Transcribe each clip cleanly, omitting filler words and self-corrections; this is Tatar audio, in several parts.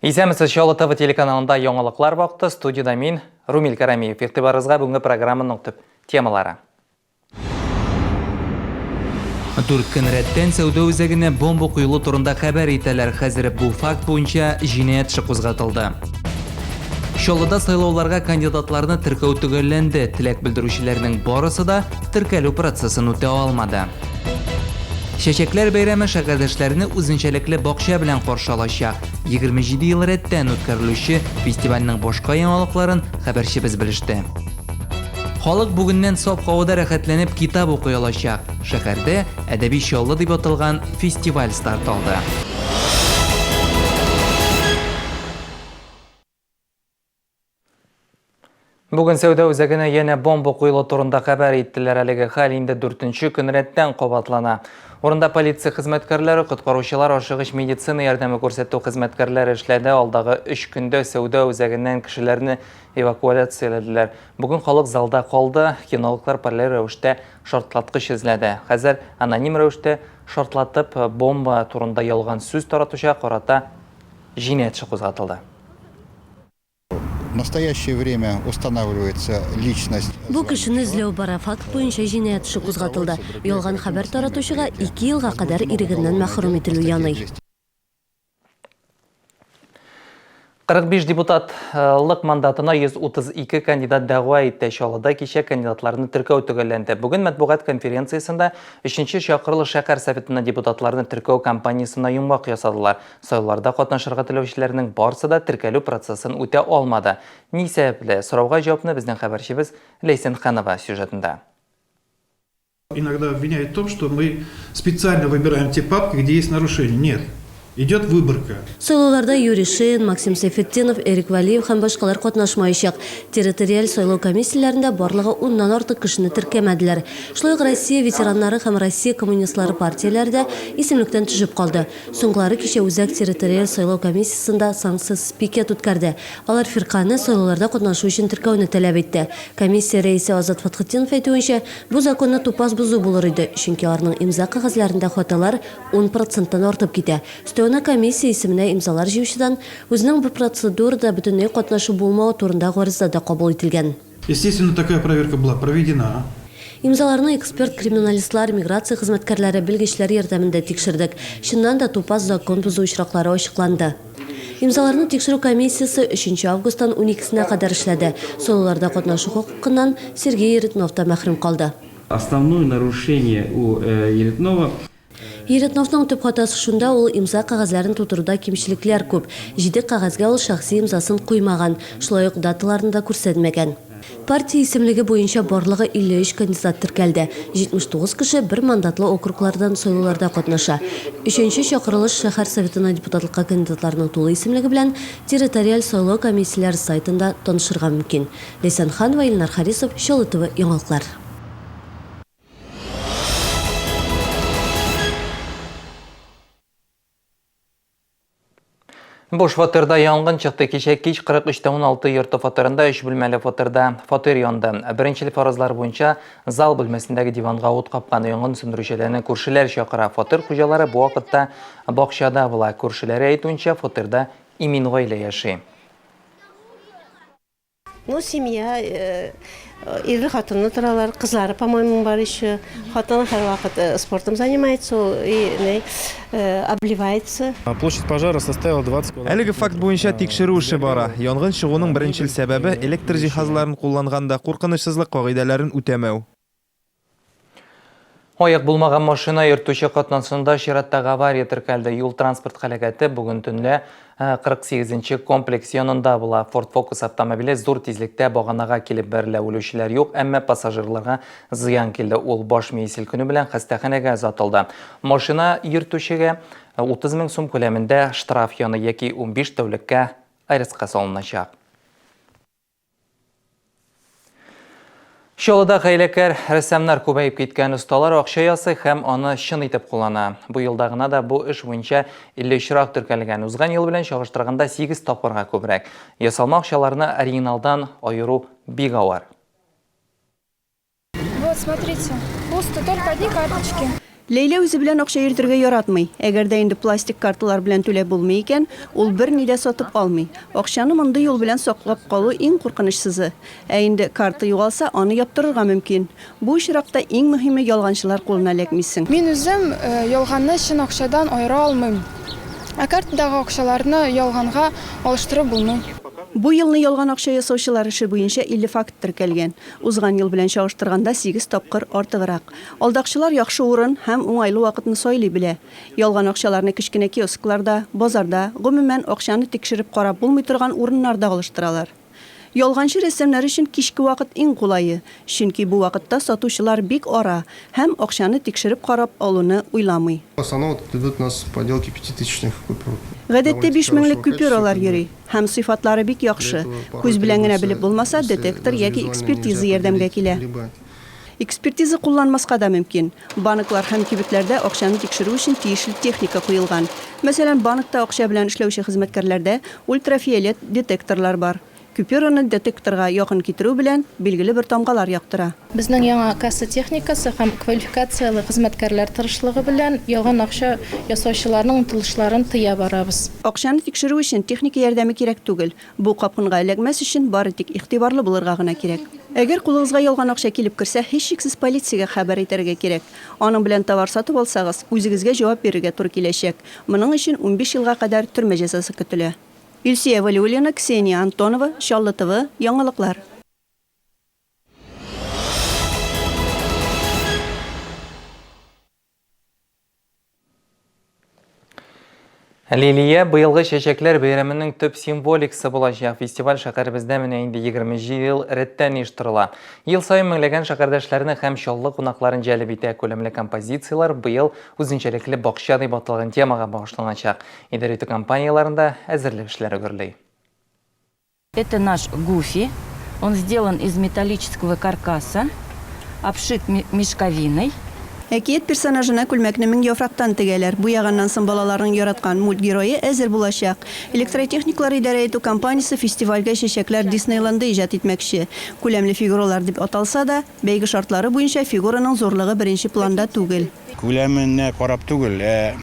Исәнмесез, Чаллы ТВ телеканалында яңалыклар вакыты. Студиядә мин, Румил Карамиев. Игътибарыгызга бүгенге программаның төп темалары. Дүрт көн рәттән сәүдә үзәгенә бомба куелу турында хәбәр итәләр. Хәзер бу факт буенча җинаять эше кузгатылды. Чаллыда сайлауларга кандидатларны теркәү төгәлләнде. Теләк белдерүчеләрнең барысы да теркәлү процессын үтә алмады. Чәчәкләр бәйрәме шәһәрдәшләрне үзенчәлекле бакча белән каршы алачак. 27 ел рәттән үткәрелүче фестивальнең башка яңалыкларын хәбәрчебез белеште. Халык бүгеннән саф һавада рәхәтләнеп китап укый алачак. Шәһәрдә Әдәби Чаллы дип аталган фестиваль старт алды. Бүген сәүдә үзәгенә янә бомба куелу турында хәбәр иттеләр. Әлеге хәл инде дүртенче көн рәттән кабатлана. Урында полиция хезмәткәрләре, коткаручылар, ашыгыч медицина ярдәме күрсәтү хезмәткәрләре эшләде. Алдагы өч көндә сәүдә үзәгеннән кешеләрне эвакуацияләделәр. Бүген халык залда калды, кинологлар параллель рәвештә шартлаткыч эзләде. Хәзер аноним рәвештә шартлатып, бомба турында ялган сүз таратучыга карата җинаять эше кузгатылды. В настоящее время устанавливается личность. Бу кешене эзләү бара, факт буенча җинаять эше кузгатылды. Ялган хәбәр таратучыга ике елга кадәр ирегеннән мәхрүм ителү яный. 45 депутатлык мандатына 132 кандидат дәгъва итте. Чаллыда кичә кандидатларны теркәү төгәлләнде. Бүген матбугат конференциясендә 3 чакырылыш шәһәр советына депутатларны теркәү кампаниясенә йомгак ясадылар. Сайлауларда катнашырга теләүчеләрнең барсы да теркәлү процессын үтә алмады. Ни сәбәпле? Сорауга җавапны безнең хәбәрчебез Ләйсән Ханова сюжетында. Иногда обвиняют в том, что мы специально выбираем те папки, где есть нарушения. Нет. Идет выборка. Сайлауларда Юрий Шеин, Максим Сәйфетдинов, Эрик Вәлиев һәм башкалар катнашмаячак. Территориаль сайлау комиссияләрендә барлыгы уннан артык кешене теркәмәделәр. Шулай ук Россия ветераннары һәм Россия коммунистлары партияләре дә исемлектән төшеп калды. Соңгылары кичә Үзәк территориаль сайлау комиссиясендә санкциясез пикет үткәрде. Алар фиркане сайлауларда катнашу өчен теркәүне таләп итте. Комиссия рәисе Азат Фәтхетдинов әйтүенчә, бу законны тупас бозу булыр иде, чөнки аларның имза кәгазьләрендә хаталар ун проценттан артып китә. Өстәвенә комиссия исеменә имзалар җыючыдан үзенең бу процедурада бөтенләй катнашы булмавы турында гариза да кабул ителгән. Естественно, такая проверка была проведена. Имзаларны эксперт-криминалистлар, миграция хезмәткәрләре, белгечләр ярдәмендә тикшердек. Чыннан да, тупас закон бозу очраклары ачыкланды. Имзаларны тикшерү комиссиясе өченче августтан уникесенә кадәр эшләде. Сайлауларда катнашу хокукыннан Сергей Еретнов та мәхрүм калды. Основное нарушение у Еретнова. Еретновның төп хатасы шунда, ул имза кәгазьләрен тутыруда кимчелекләр күп. Җиде кәгазьгә ул шәхси имзасын куймаган, шулай ук даталарны да күрсәтмәгән. Партия исемлеге буенча барлыгы 53 кандидат теркәлде. 79 кеше бер мандатлы округлардан сайлауларда катнаша. Өченче чакырылыш шәһәр Советына депутатлыкка кандидатларның тулы исемлеге белән территориаль сайлау комиссияләре сайтында танышырга мөмкин. Ләйсән Ханова, Илнар Харисов, Чаллы ТВ яңалыклар. Буш фатирда янгын чыкты. Кичә кич 43-16 йорты фатирында өч бүлмәле фатирда фатир янды. Беренчел фаразлар буенча зал бүлмәсендәге диванга ут капкан. Янгын сүндерүчеләрне күршеләр чакыра. Фатир хуҗалары бу вакытта бакчада була. Күршеләре әйтүенчә, фатирда имин гаилә яши. Ну, семья, э, ирле хатынлы торалар, кызлары, по-моему, бар еще. Хатыны һәрвакыт э, спортом занимается, ул и не, э, обливается. Площадь пожара составила 20 квадратных Әлеге факт буенча тикшерү эше бара. Янгын чыгуның беренчел сәбәбе, электр җиһазларын кулланганда куркынычсызлык кагыйдәләрен үтәмәү. Аек булмаган машина йөртүче катнашында чираттагы авария теркәлде. Юл-транспорт һәлакәте бүген төнлә 48 нче комплекс янында була. Ford Focus автомобиле зур тизлектә баганага килеп бәрелә. Үлүчеләр юк, әмма пассажирларга зыян килде. Ул баш мие селкенү белән хастаханәгә озатылды. Машина йөртүчегә 30 мең сум күләмендә штраф яный яки 15 тәүлеккә арестка салыначак. Чаллыда хәйләкәр рәссамнар күбәеп киткән. Осталар акча ясый һәм аны чын итеп куллана. Бу елда гына да бу эш буенча 50 очрак теркәлгән. Узган ел белән чагыштырганда 8 тапкырга күбрәк. Ясалма акчаларны оригиналдан аеру бик авыр. Вот, смотрите, пусто, только одни карточки. Ләйлә үзе белән акча йөртергә яратмый. Әгәр дә инде пластик карталар белән түләп булмый икән, ул берни дә сатып алмый. Акчаны мондый юл белән саклап калу иң куркынычсызы. Ә инде карта югалса, аны яптырырга мөмкин. Бу очракта иң мөһиме ялганчылар кулына эләкмисең. Мин үзем ялганны чын акчадан аера алмыйм. Ә картадагы акчаларны ялганга алыштырып булмый. Бу елны ялган акча ясаучылар эше буенча 50 факт теркәлгән. Узган ел белән чагыштырганда сигез тапкыр артыграк. Алдакчылар яхшы урын һәм уңайлы вакытны сайлый белә. Ялган акчаларны кечкенә киоскларда, базарда, гомумән, акчаны тикшереп карап булмый торган урыннарда алыштыралар. Ялганчы рәссамнар өчен кичке вакыт иң кулае, чөнки бу вакытта сатучылар бик ара һәм акчаны тикшереп карап алуны уйламый. В основном вот идут у нас поделки пятитысячных купюр. Гадәттә бишмеңлек купюралар йөри. Һәм сыйфатлары бик яхшы. Күз белән генә белеп булмаса, детектор яки экспертиза ярдәмгә килә. Экспертиза кулланмаска да мөмкин. Банклар һәм кибетләрдә акчаны тикшерү өчен тиешле техника куелган. Мәсәлән, банкта акча белән эшләүче хезмәткәрләрдә ультрафиолет детекторлар бар. Купюраны детекторга якын китерү белән, билгеле бер тамгалар яктыра. Безнең яңа касса техникасы һәм квалификацияле хезмәткәрләр тырышлыгы белән ялган акча ясаучыларның омтылышларын тыя барабыз. Акчаны тикшерү өчен техника ярдәме кирәк түгел. Бу капкынга эләкмәс өчен бары тик игътибарлы булырга гына кирәк. Әгәр кулыгызга ялган акча килеп керсә, һичшиксез полициягә хәбәр итәргә кирәк. Аның белән товар сатып алсагыз, үзегезгә җавап бирергә туры киләчәк. Моның өчен 15 елга кадәр төрмә җәзасы көтелә. Илсөя Вәлиуллина, Ксения Антонова, Чаллы ТВ, яңалыклар. Лилия быелгы чәчәкләр бәйрәменең төп символикасы булачак. Фестиваль шәһәребездә менә инде 20 ел рәттән оештырыла. Ел саен меңләгән шәһәрдәшләрне һәм Чаллы кунакларын җәлеп итә. Күләмле композицияләр быел үзенчәлекле бакча дип аталган темага багышланачак. Идарә итү компанияләрендә әзерлек эшләре гөрли. Это наш гуфи. Он сделан из металлического каркаса, обшит мешковиной. Әкият персонажына күлмәкне 1000 яфрактан тегәләр. Буяганнан соң балаларның яраткан мульт герое әзер булачак. Электротехниклар идарә итү компаниясе фестивальгә чәчәкләр Диснейленды иҗат итмәкче. Күләмле фигуралар дип аталса да, бәйге шартлары буенча фигураның зурлыгы беренче планда түгел. Күләменә карап түгел, ә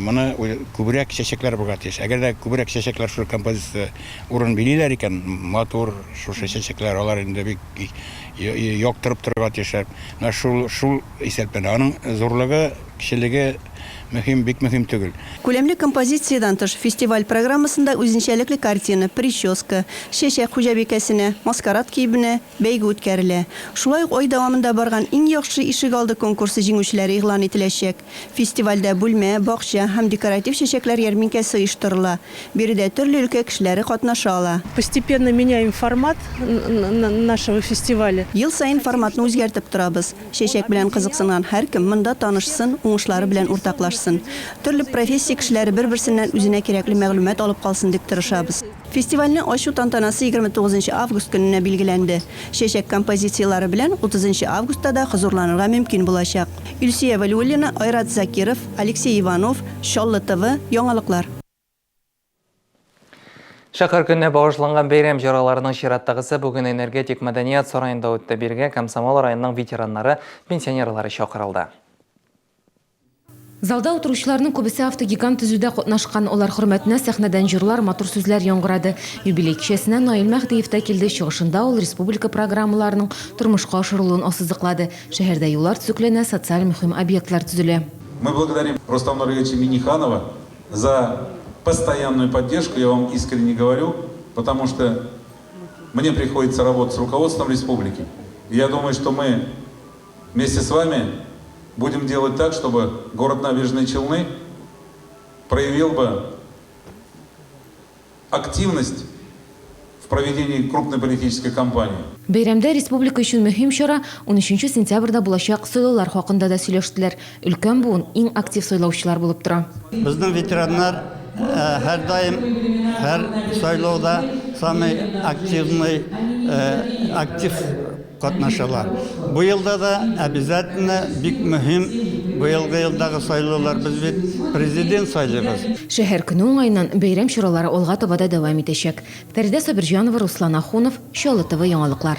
моны күбрәк чәчәкләр булырга тиеш. Әгәр дә күбрәк чәчәкләр шул композиция урын билиләр икән, матур шушы чәчәкләр, алар инде бик яктырып торырга тиешләр. Менә шул шул исәпләнә. Аның зурлыгы, кечелеге мөһим, бик мөһим түгел. Күләмле композициядән тыш, фестиваль программасында үзенчәлекле картина, прическа, чәчәк хуҗабикәсенә, маскарад киеменә, Бәйге үткәрелә. Шулай ук ай дәвамында барган Иң яхшы ишегалды конкурсы җиңүчеләре игълан ителәчәк. Фестивальдә бүлмә, бакча һәм декоратив чәчәкләр ярминкәсе оештырыла. Биредә төрле өлкә кешеләре катнаша ала. Постепенно меняем формат нашего фестиваля. Ел саен форматны үзгәртеп торабыз. Чәчәк белән кызыксынган һәркем монда танышсын, уңышлары белән уртаклашсын. Төрле профессия кешеләре бер-берсеннән үзенә кирәкле мәгълүмат алып калсын дип тырышабыз. Фестивальне ачу тантанасы 29 нчы август көненә билгеләнде. Чәчәк композицияләре белән 30 нчы августта да хозурланырга мөмкин булачак. Илсөя Вәлиуллина, Айрат Закиров, Алексей Иванов, Чаллы ТВ, яңалыклар. Шәһәр көненә багышланган бәйрәм чараларының чираттагысы бүген Энергетик мәдәният сараенда үтте. Бирегә Комсомол районының ветераннары, пенсионерлары чакырылды. Залда утыручыларның күбесе автогигант төзүдә катнашкан. Алар хөрмәтенә сәхнәдән җырлар, матур сүзләр яңгырады. Юбилей кичәсенә Наил Мәһдиев тә килде. Чыгышында ул республика программаларының тормышка ашырылуын ассызыклады. Шәһәрдә юллар төзекләнә, социаль мөһим объектлар төзелә. Мы благодарим Рустама Нургалиевича Минниханова за постоянную поддержку, я вам искренне говорю, потому что мне приходится работать с руководством республики. И я думаю, что мы вместе с вами будем делать так, чтобы город Набережные Челны проявил бы активность в проведении крупной политической кампании. Бәйрәмдә республика өчен мөһим чара, унөченче сентябрьдә булачак сайлаулар хакында да сөйләштеләр. Өлкән буын иң актив сайлаучылар булып тора. Безнең ветераннар һәрдаим һәр сайлауда самый активный, актив катнашалар. Бу елда да обязательно бик мөһим быелгы елдагы сайлаулар, без бит президент сайлыйбыз. Шәһәр көне уңаеннан бәйрәм чаралары алга таба да дәвам итәчәк. Фәридә Сабирҗанова, Руслан Ахунов, Чаллы ТВ яңалыклар.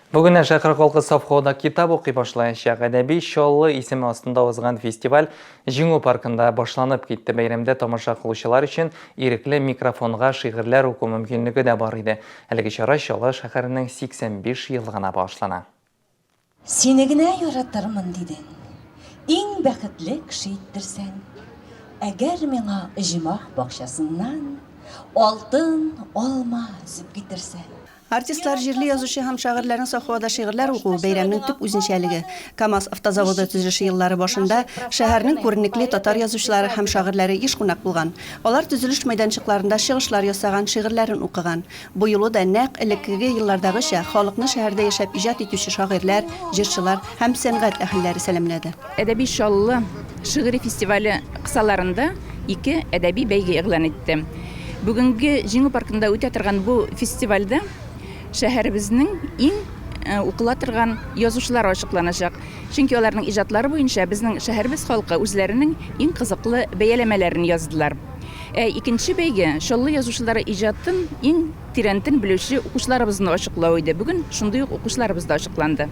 Бүгеннән шәһәр халкы саф һавада китап укый башлаячак. Әдәби Чаллы исеме астында узган фестиваль Җиңү паркында башланып китте. Бәйрәмдә тамаша кылучылар өчен ирекле микрофонга шигырьләр уку мөмкинлеге дә бар иде. Әлеге чара Чаллы шәһәренең 85 еллыгына багышлана. Сине генә яратырмын, дидең. Иң бәхетле кеше иттерсәң. Әгәр миңа оҗмах бакчасыннан алтын алма өзеп китерсәң. Артистлар, җирле язучы һәм шагыйрьләрнең саф һавада шигырьләр укуы, бәйрәмнең төп үзенчәлеге. КАМАЗ автозаводы төзелеше еллары башында шәһәрнең күренекле татар язучылары һәм шагыйрьләре еш кунак булган. Алар төзелеш мәйданчыкларында чыгышлар ясаган, шигырьләрен укыган. Бу юлы да нәкъ элеккеге еллардагыча халыкны шәһәрдә яшәп иҗат итүче шагыйрьләр, җырчылар һәм сәнгать әһелләре сәламләде. Әдәби Чаллы шигъри фестивале кысаларында ике әдәби бәйге игълан итте. Бүгенге Җиңү паркында үтә торган бу фестивальдә шәһәребезнең иң укыла торган язучылары ачыкланачак. Чөнки аларның иҗатлары буенча безнең шәһәребез халкы үзләренең иң кызыклы бәяләмәләрен яздылар. Ә икенче бәйге Чаллы язучылары иҗатын иң тирәнтен белүче укучыларыбызны ачыклау иде. Бүген шундый ук укучыларыбыз да ачыкланды.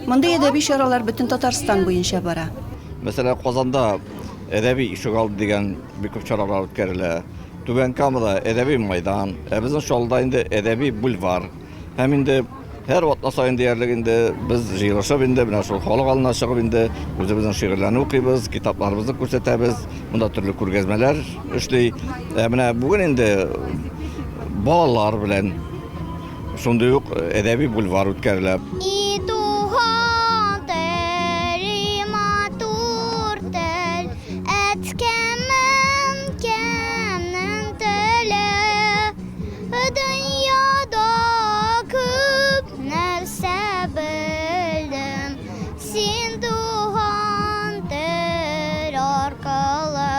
Мондый әдәби чаралар бөтен Татарстан буенча бара. Мәсәлән, Казанда Әдәби ишегалды дигән бик күп чаралар үткәрелә. Түбән Камада Әдәби майдан, ә безнең Чаллыда инде Әдәби бульвар. Һәм инде һәр атна саен диярлек инде без җыелышып инде менә шул халык алдына чыгып инде үзебезнең шигырьләрне укыйбыз, китапларыбызны күрсәтәбез. Монда төрле күргәзмәләр эшли. Ә менә бүген инде балалар белән Шундый ук әдәби бульвар үткәрелә. И туган тел, и матур тел, Әткәм, әнкәмнең теле. Дөньяда күп нәрсә белдем, Син туган тел аркылы.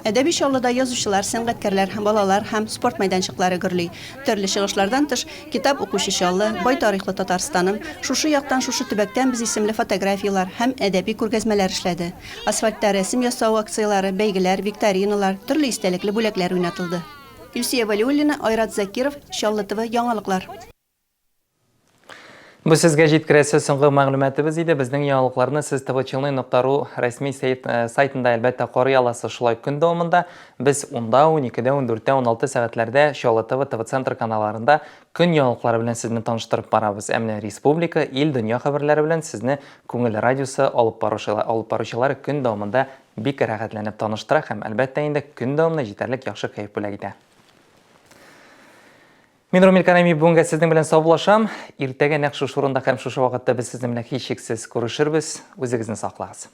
Әдәби Чаллыда язучылар, сәнгатькәрләр, балалар һәм спорт мәйданчыклары гөрли. Төрле чыгышлардан тыш, Китап укучы Чаллы, Бай тарихлы Татарстаным, Шушы яктан, шушы төбәктән без исемле фотографияләр һәм әдәби күргәзмәләр эшләде. Асфальтта рәсем ясау акцияләре, бәйгеләр, викториналар, төрле истәлекле бүләкләр уйнатылды. Илсөя Вәлиуллина, Айрат Закиров, Чаллы ТВ, Яңалыклар. Бу сезгә җиткерәсе соңгы мәгълүматыбыз иде. Безнең яңалыкларны сез tvchelny.ru рәсми э, сайтында әлбәттә карый аласыз. Шулай көн дәвамында без 10-да, 12-дә, 14-тә, 16 сәгатьләрдә Чаллы ТВ, ТВ Центр каналларында көн яңалыклары белән сезне таныштырып барабыз. Ә менә республика, ил, дөнья хәбәрләре белән сезне Күңел радиосы алып баручылар, алып баручылар көн дәвамында бик рәхәтләнеп таныштыра һәм әлбәттә инде көн дәвамында җитәрлек яхшы кәеф бүләк итә. Мин Румил Карамиев бүгенгә сезнең белән саубуллашам. Иртәгә нәкъ шушы урында һәм шушы вакытта без сезнең белән һичшиксез күрешербез. Үзегезне саклагыз.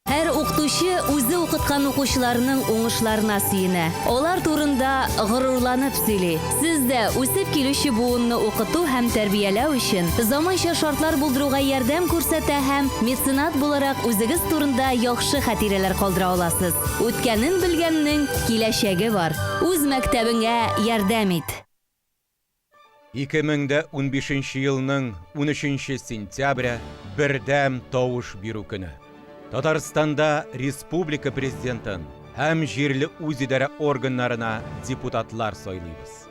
Һәр укытучы үзе укыткан укучыларының уңышларына сөенә, алар турында горурланып сөйли. Сез дә үсеп килүче буынны укыту һәм тәрбияләү өчен заманча шартлар булдыруга ярдәм күрсәтә һәм меценат буларак үзегез турында яхшы хатирәләр калдыра аласыз. Үткәнен белгәннең киләчәге бар. Үз мәктәбеңә ярдәм ит! 2015 елның 13 сентябре бердәм тавыш бирү көне. Татарстанда республика президентын һәм җирле үзидарә органнарына депутатлар сайлыйбыз.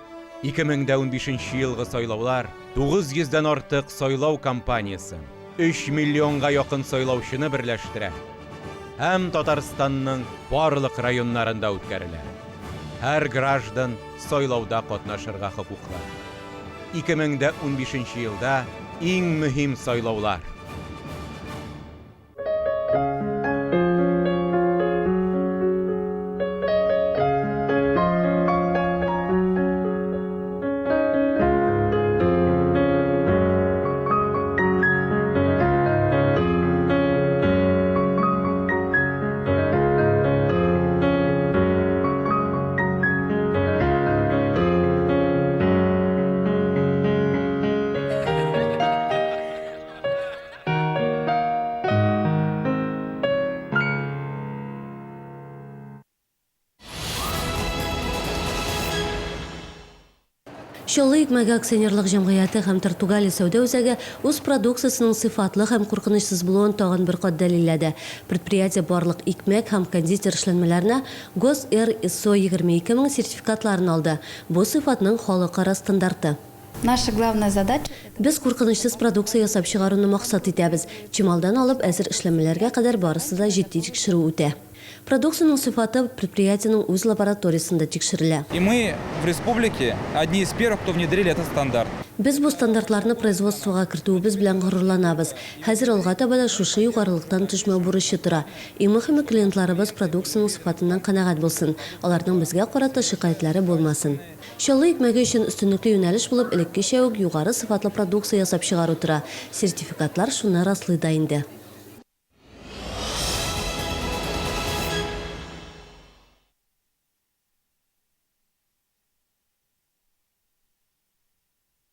2015 елгы сайлаулар 900 дән артык сайлау кампаниясен, 3 миллионга якын сайлаучыны берләштерә һәм Татарстанның барлык районнарында үткәрелә. Һәр граждан сайлауда катнашырга хокуклы. 2015 елда иң мөһим сайлаулар. Чаллы икмәге акционерлык җәмгыяте һәм Тортугалия сәүдә үзәге үз продукциясенең сыйфатлы һәм куркынычсыз булуын тагын бер кат дәлилләде. Предприятие барлык икмәк һәм кондитер эшләнмәләренә ГОСТ-Р ИСО 22000 сертификатларын алды. Бу сыйфатның халыкара стандарты. Наша главная задача. Без куркынычсыз продукция ясап чыгаруны максат итәбез. Чималдан алып әзер эшләнмәләргә кадәр барысы да җитди тикшерү үтә. Продукциянең сыйфаты предприятиенең үз лабораториясендә тикшерелә. И мы в республике одни из первых, кто внедрили этот стандарт. Без бу стандартларны производствога кертүебез белән горурланабыз. Хәзер алга таба да шушы югарылыктан төшмәү бурычы тора. Иң мөһиме, клиентларыбыз продукциянең сыйфатыннан канәгать булсын, аларның безгә карата шикаятьләре булмасын. Чаллы икмәге өчен өстенлекле юнәлеш булып элеккечә үк югары сыйфатлы продукция ясап чыгару тора. Сертификатлар шуны раслый да инде.